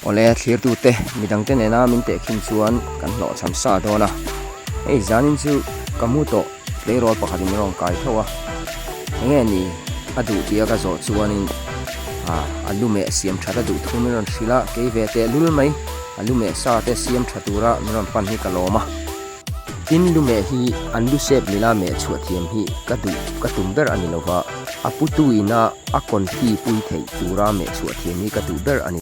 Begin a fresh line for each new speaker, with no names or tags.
Awle thlirtute midangte nena min tehkhin chuan kan hlawhchham sa dawn a, hei zanin chu ka mu tawh tleirawl pakhatin min rawn kai tho a, enge ni a duh tia ka zawh chuanin ah a lu meh siam that a duh thu min rawn hrilh a, kei ve teh lul mai a lu meh sa te siam tha tura min rawn pan hi ka lawm a. Tin lu meh hi an lu sep mila meh chhuah thiam hi ka duh ka tum ber a ni lova, a putu ina a confi pui theih tura meh chhuah thiam hi ka duh ber a ni.